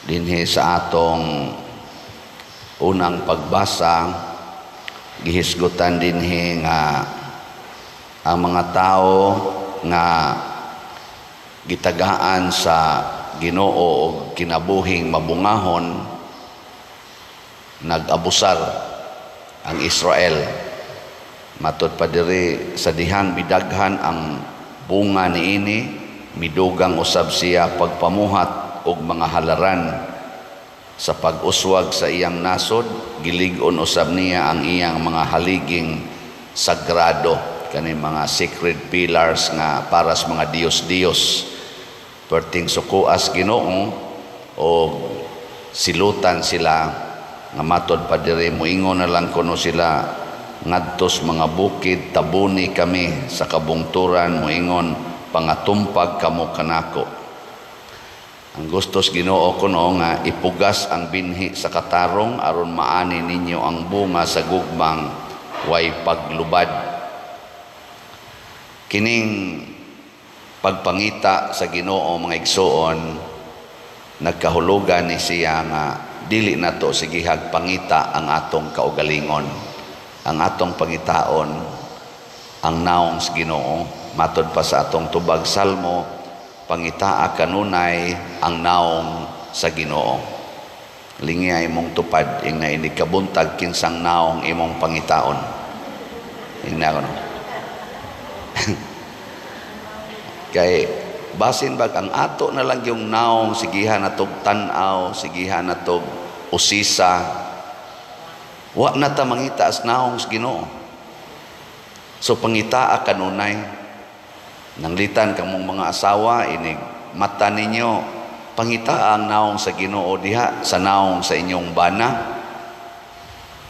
Dinhi sa atong unang pagbasa, gihisgutan dinhi nga ang mga tao nga gitagaan sa Ginoo og kinabuhing mabungahon, nag-abusar ang Israel. Matod pa diri, sa dihang midaghan ang bunga niini, midugang usab siya pagpamuhat og mga halaran. Sa pag-uswag sa iyang nasod, gilig-on usab niya ang iyang mga haliging sagrado, kani mga sacred pillars nga para sa mga diyos-diyos. Perting sukuas Ginoo o silutan sila, nga matod pa diri, moingon na lang kuno sila ngadtos mga bukid, "Tabuni kami." Sa kabungturan, moingon, "Pangatumpag kamo kanako." Ang gustos Ginoo kuno nga ipugas ang binhi sa katarong aron maani ninyo ang bunga sa gugmang way paglubad. Kining pagpangita sa Ginoo, mga igsuon, nagkahulugan ni siya nga dili nato sigihag pangita ang atong kaugalingon. Ang atong pangitaon ang naong sa Ginoo. Matod pa sa atong tubag salmo, "Pangitaa kanunay ang naong sa Ginoo." Lingi imong tupad ing na ini kabuntag, kinsang naong imong pangitaon? Ingna ko, no? Kay basin bag ang ato na lang yung naong sigihan natog tan-aw, sigihan natog usisa, wa na ta mangita as naong sa Ginoo. So pangitaa kanunay. Nanglitan kamong mga asawa, inig mata ninyo, pangitaa ang naong sa Ginoo diha sa naong sa inyong bana.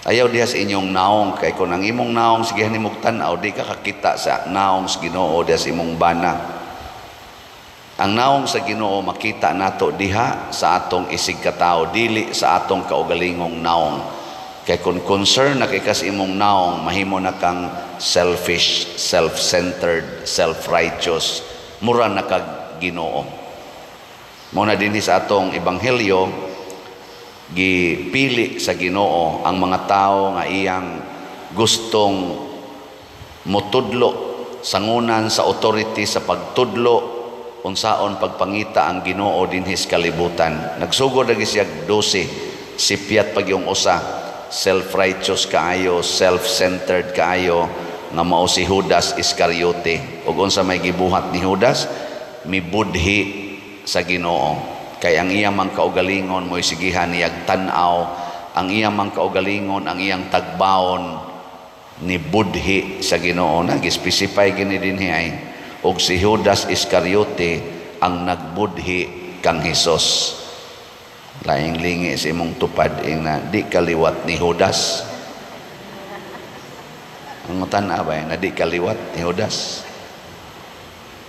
Ayaw diha sa inyong naong, kay kung ang imong naong sigihan nimog tan-aw, di ka kakita sa naong sa Ginoo diha sa imong bana. Ang naong sa Ginoo makita nato diha sa atong isig katao, dili sa atong kaugalingong naong. Kay kung concern na kay kas imong naong, mahimo na kang selfish, self-centered, self-righteous, mura na kag Ginoo. Mao na dinhi sa atong ebanghelyo, gipili sa Ginoo ang mga tao nga iyang gustong mutudlo, sangunan sa authority sa pagtudlo unsaon pagpangita ang Ginoo dinhi sa kalibutan. Nagsugod lagi siya 12, sipyat pag yung usa, self-righteous kaayo, self-centered kaayo, nga mao si Judas Iscariote. Ug unsa may gibuhat ni Judas? Mibudhi sa Ginoo. Kay ang iya mang kaugalingon mo'y sigihan niyag tan-aw, ang iya mang kaugalingon, ang iyang tagbaon, ni budhi sa Ginoo. Nag-specify gini dinhi ay og si Judas Iscariote ang nagbudhi kang Hesus. Laing lingi sa imong tupad ing na di kaliwat ni Judas. Ang tan-aw ba na di kaliwat ni Judas?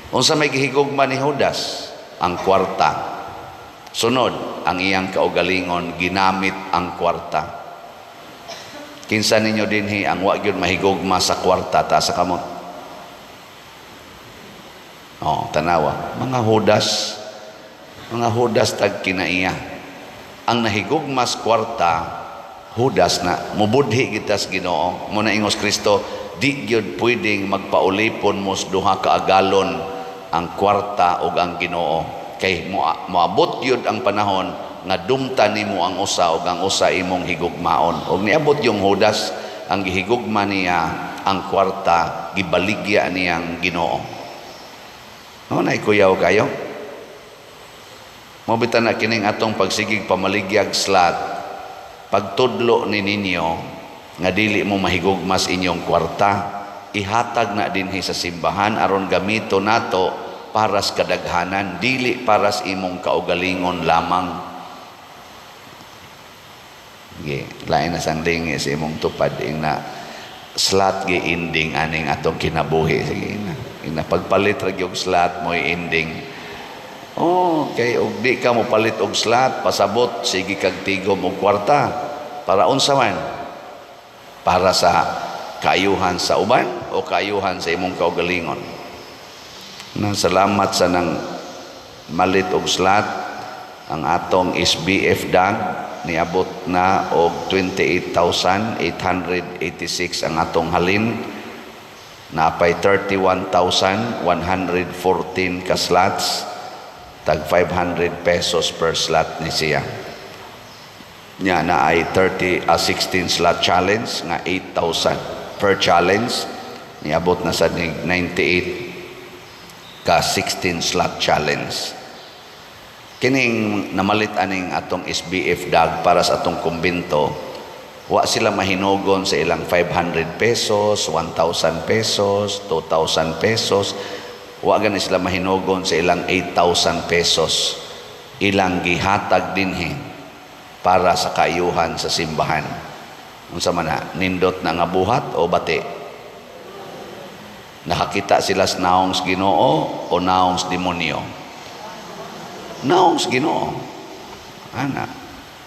Unsa may gihigugma ni Judas? Ang kwarta. Sunod, ang iyang kaugalingon, ginamit ang kwarta. Kinsa ninyo dinhi ang wa gyud mahigugma sa kwarta? Taas sa kamot. Oh, tanawa. Mga Judas, mga Judas tag kinaiya. Ang nahigugma sa kwarta, Judas na mubudhi kita sa Ginoo. Mao na ingos Kristo, di gyud pwedeng magpaulipon mo sa duha ka agalon, ang kwarta ug ang Ginoo. Kay moabot gyud ang panahon nga dumta nimo ang usa ug ang usa imong higugmaon. Ug niabot yung Judas, ang gihigugma niya ang kwarta, gibaligya niyang Ginoo. No, na ikuyaw kayo. Mao bitaw na kining atong pagsigig pamaligyag slot, pagtudlo ni ninyo nga dili mo mahigugma sa inyong kwarta, ihatag na dinhi sa simbahan aron gamito nato para sa kadaghanan, dili para sa imong kaugalingon lamang. Ge, lain na sang lingi sa imong tupad ing na slot gi ending aning atong kinabuhi. Sige na. Ing na pagpalit ra gyud slot mo'y ending. Oh, kay og di ka mo palit og slot, pasabot sige kag tigom og kwarta. Para unsa man? Para sa kaayuhan sa uban o kaayuhan sa imong kaugalingon? Na salamat sa nang malit og slot. Ang atong SBF DAG niabot na og 28,886 ang atong halin. Napay 31,114 ka slots, tag 500 pesos per slot ni siya. Nya na ay 30 16 slot challenge nga 8,000 per challenge, niabot na sa 98 ka 16 slot challenge. Kining namalit aning atong SBF DAG para sa atong kumbento, wa sila mahinugon sa ilang 500 pesos, 1,000 pesos, 2,000 pesos. Wa gani sila mahinugon sa ilang 8,000 pesos. Ilang gihatag dinhi para sa kaayuhan sa simbahan. Unsa man na, nindot na nga buhat o bati? Nakakita sila sa naong sa Ginoo o naong sa demonyo? Naong sa Ginoo. Ana.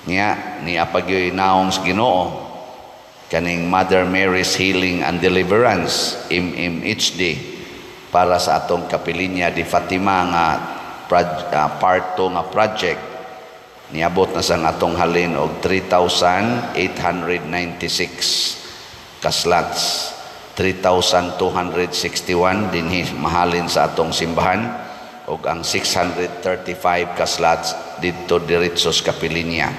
Nya niya pagyoy naong sa Ginoo kaning Mother Mary's Healing and Deliverance, MMHD, para sa atong Kapilinya di Fatima nga part 2 nga project. Niabot na sa atong halin og 3,896 ka slots, 3,261 dinhi mahalin sa atong simbahan ug ang 635 ka slots didto diretso sa Kapilinya.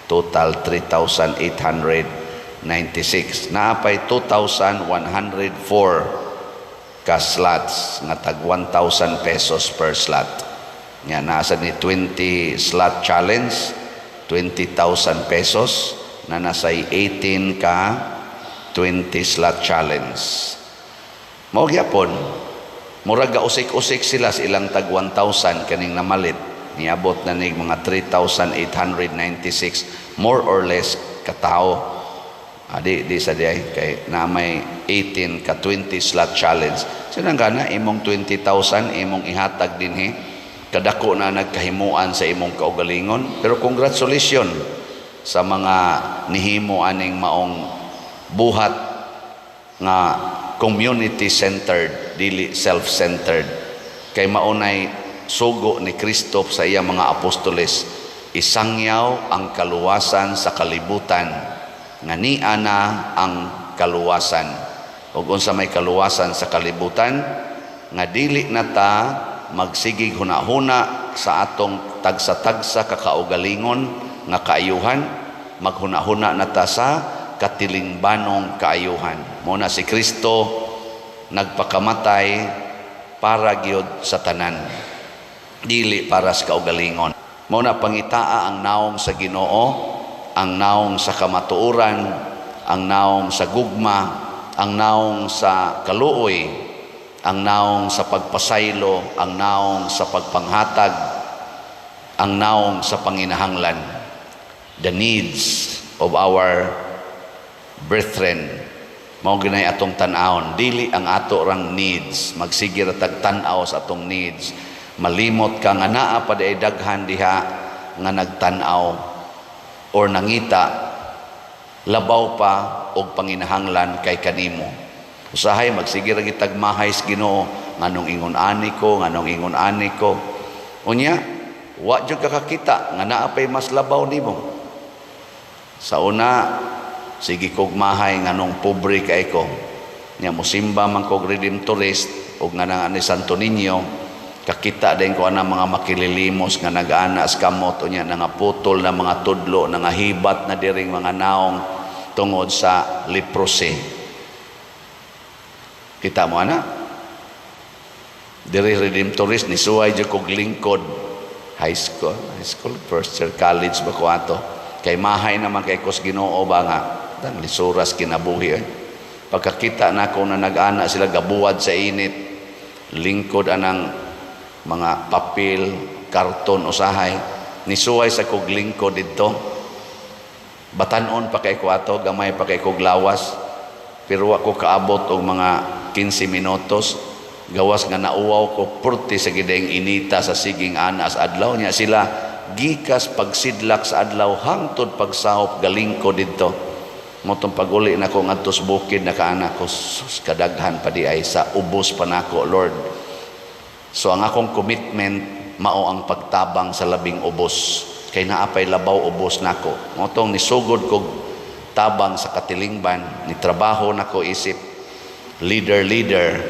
Total 3,896. Naapay 2,104 ka slots nga tag 1,000 pesos per slot. Nga nasa ni 20 slot challenge, 20,000 pesos na nasay 18 ka 20 slot challenge. Mao gyapon, murag usik-usik sila sa ilang tag 1,000 kaning namalit. Niabot na nig mga 3,896 more or less katao. Adi di sa diay kay na may 18 ka 20 slot challenge. Sinang gana imong 20,000 imong ihatag dinhi, kadako na nagkahimuan sa imong kaugalingon. Pero congratulations sa mga nihimo aning maong buhat nga community centered, dili self-centered, kay maunay sugo ni Kristo sa iya mga apostoles: isangyaw ang kaluwasan sa kalibutan nga niana na ang kaluwasan. Ug unsa may kaluwasan sa kalibutan? Nga dili na ta magsigig hunahuna sa atong tagsa-tagsa kakaugalingon nga kaayuhan, maghunahuna na ta sa katilingbanong kaayuhan. Mo na si Kristo nagpakamatay para gyud sa tanan, dili para sa kaugalingon. Mo na pangitaa ang naong sa Ginoo, ang naong sa kamatuoran, ang naong sa gugma, ang naong sa kaluoy, ang naong sa pagpasaylo, ang naong sa pagpanghatag, ang naong sa panginahanglan, the needs of our brethren. Mao ginay atong tan-awon, dili ang ato rang needs. Magsige ra tag tan-aw sa atong needs, malimot ka nga naa pa diay daghan diha nga nagtan-aw or nangita labaw pa og panginahanglan kay kanimo. Usahay magsige ra gitag mahay sa Ginoo, nganong ingon ani ko, nganong ingon ani ko? Unya wa jud ka kakita nga naa pay mas labaw nimo. Sa una sige kog mahay nganong pobre kay ko. Nya musimba man kog Redemptorist ug nga nang ani Santo Niño, kakita din ko ana mga makililimos nga nag-ana sa kamot, unya nangaputol na mga tudlo, nangahibat na diring mga naong tungod sa leprosy. Kita mo ana diri Redemptorist, ni suway jud kog lingkod, high school, first year college ba ko ato, kay mahay naman kay kos Ginoo ba nga dang lisuras kinabuhi eh. Pagkakita nako na nag-ana sila, gabuwad sa init, lingkod anang mga papel, karton usahay, nisuway sa kog lingkod didto. Batanon pa kay ko ato, gamay pa kay kog lawas, pero wa ko kaabot og mga 15 minutos, gawas nga nauwaw ko purti sa gideng inita sa siging ana sa adlaw. Nya sila gikas pagsidlak sa adlaw hangtod pagsahop galingko didto. Motong paguli nako ngadto sa bukid, nakaana ko, "Sus, kadaghan pa di ay sa ubos pa nako, Lord." So ang akong commitment mao ang pagtabang sa labing ubos kay naa pay labaw ubos nako. Mao tong nisugod kog tabang sa katilingban, ni trabaho nako isip leader leader,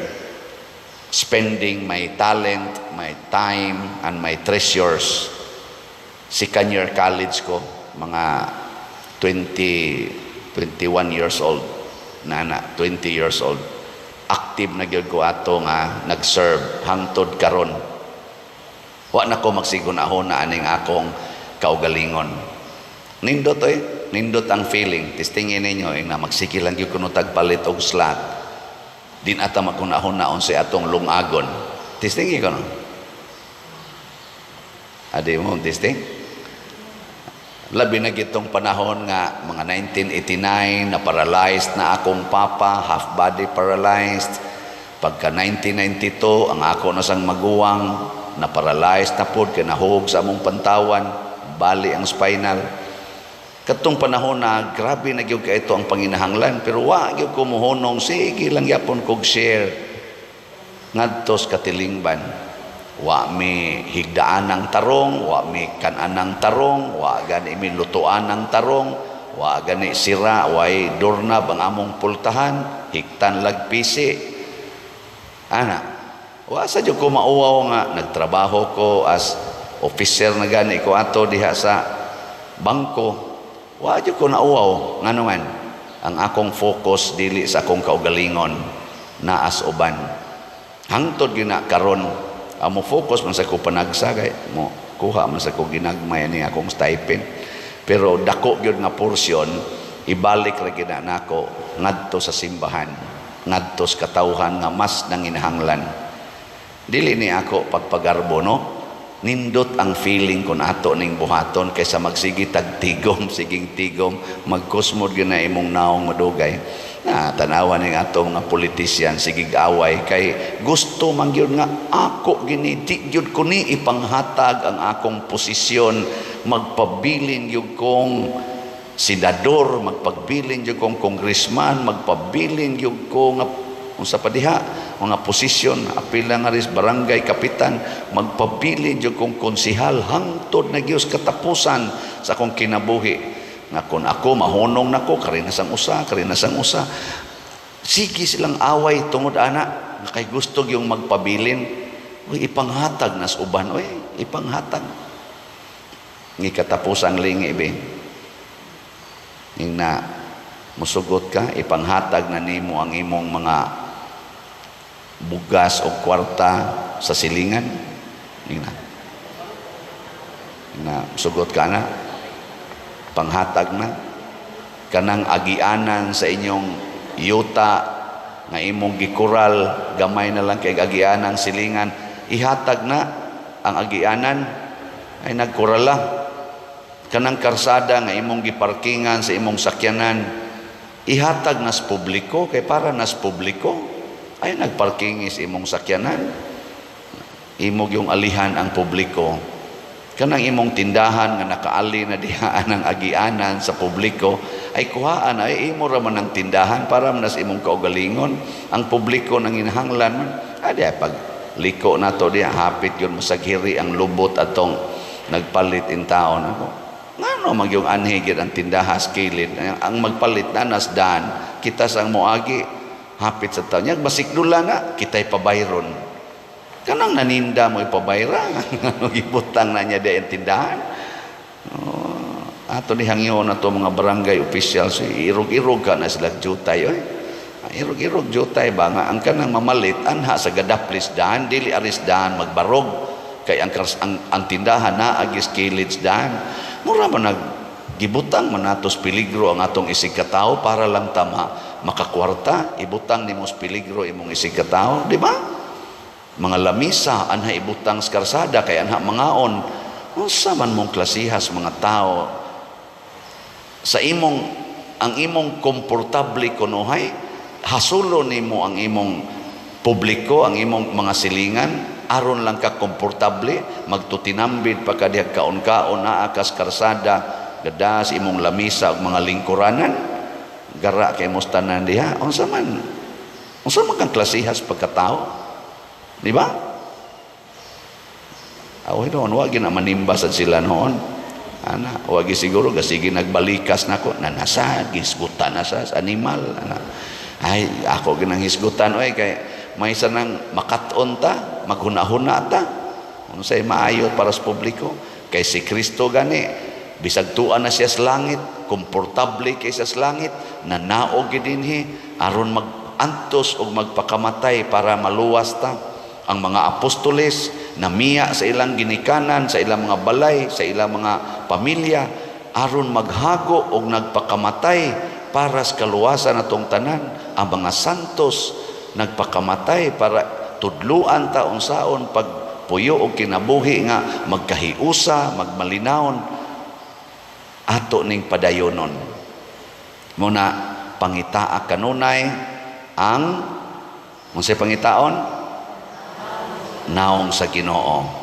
spending my talent, my time and my treasures. Second year college ko, mga 20, 21 years old na, 20 years old, active na gyud ko ato nga nag-serve hangtod karon. Wa na ko magsigunahon na aning akong kaugalingon. Nindot oy, nindot ang feeling. Testingin ninyo eh, na magsige lang gyud kuno tagpalit og slot. Di na ta magkunahon na unsay atong lungagon. Testingin ko no. Adi mo testing? Labi na gitong panahon nga mga 1989 na paralyzed na akong papa, half body paralyzed. Pagka 1992, ang ako na sang maguwang na paralyzed na pod kay nahug sa among pantawan, bali ang spinal. Katong panahon na grabe na gyud kaayo ang panginahanglan, pero wa gyud ko mohunong, sige lang yapon kog share ngadto sa katilingban. Wa mi higdaan ng tarong, wa mi kan-an ng tarong, wa gani mi lutuan ng tarong, wa gani sira, way doorknob ang among pultahan, hiktan lag pisi. Ana, wa sa jud ko mauwaw nga nagtrabaho ko as officer na gani ko ato diha sa bangko. Wa jud ko nauwaw, ngano man ang akong focus dili sa akong kaugalingon, naas uban. Hangtod gina karon, amo focus man sa ko panagsa kay mo kuha man sa ko ginagmay ni akong stipend. Pero dako gyud nga porsyon ibalik ra gid nako ngadto sa simbahan, ngadto sa katawhan nga mas nanginahanglan. Dili ni ako pagpagarbo, no? Nindot ang feeling kun ato ning buhaton kaysa magsige tag tigom, siging tigom, magkusmod gyud na imong naong madugay. Na tanawa ning ato mga politician, sigig away kay gusto man gyud nga ako gini, di gyud ko ni ipanghatag ang akong posisyon, magpabilin gyud kong senador, magpabilin gyud kong congressman, magpabilin gyud ko nga unsa pa diha mga posisyon, apila nga ris barangay kapitan, magpabilin gyud kong konsehal hangtod na gyud katapusan sa akong kinabuhi. Nga kung ako mahunong nako, karinasang usa, karinasang usa. Sige silang away tungod ana nga kay gusto yung magpabilin. Uy, ipanghatag nas uban, uy, ipanghatag. Ngi katapusang lingi be. Ing na musugot ka, ipanghatag na nimo ang imong mga bugas o kwarta sa silingan. Ing na. Ing na musugot ka na, panghatag na kanang agianan sa inyong yuta nga imong gikural, gamay na lang kay agianan silingan, ihatag na ang agianan ay nagkurala. Kanang karsada nga imong giparkingan sa imong sakyanan, ihatag nas publiko kay para nas publiko ay nagparking sa imong sakyanan, imong yung alihan ang publiko. Kanang imong tindahan nga nakaali na dihaan ang agianan sa publiko ay kuhaan, ay imo ra man ang tindahan, para man nas imong kaugalingon, ang publiko nang inahanglan man adi. Pag liko nato diha, hapit yun masaghiri ang lubot atong nagpalit in taon ako, ngano magyong anhi gid ang tindahas kilid, ang magpalit na nas daan, kita sang moagi hapit sa taon nya masikdula na kitay pabayron. Kanang naninda mo ipabayra, ano gibutang na niya di ang tindahan. Oh, ato ni hangyo na to mga barangay officials, irog-irog ka na sila jutay oy. Irog-irog jutay ba nga ang kanang mamalit anha sa gadaplis daan, dili aris daan magbarog kay ang tindahan na agis kilid daan. Mura man nag gibutang man natos peligro ang atong isig katawo para lang tama makakwarta, ibutang nimo sa peligro imong isig katawo, di ba? Mga lamisa anha ibutang sa karsada kay anha mangaon. Unsa man mong klasihas mga tao? Sa imong ang imong komportable kunuhay, hasulo nimo ang imong publiko, ang imong mga silingan, aron lang ka komportable, magtutinambid pa ka diha, kaon-kaon naa kas karsada, gadas imong lamisa ug mga lingkuranan, gara kay mo tanan diha. Unsa man kang klasihas pagkatao? Di ba? Aw noon wa gina manimba sad sila noon. Ana, wa gi siguro gasige nagbalikas nako na nasa gisgutan na sa animal ana. Ay, ako ginang hisgutan oy, kay may isa nang makat-on ta, maghuna-huna ta. Unsay maayo para sa publiko? Kay si Kristo gani, bisag tuan na siya sa langit, komportable kay siya sa langit, nanaog gyud dinhi aron mag-antos og magpakamatay para maluwas ta. Ang mga apostoles namiya sa ilang ginikanan, sa ilang mga balay, sa ilang mga pamilya aron maghago og nagpakamatay para sa kaluwasan atong tanan. Ang mga santos nagpakamatay para tudluan ta unsaon pagpuyo og kinabuhi nga magkahiusa, magmalinawon. Ato ning padayonon. Muna pangitaa kanunay ang unsay pangitaon? Naong sa Ginoo.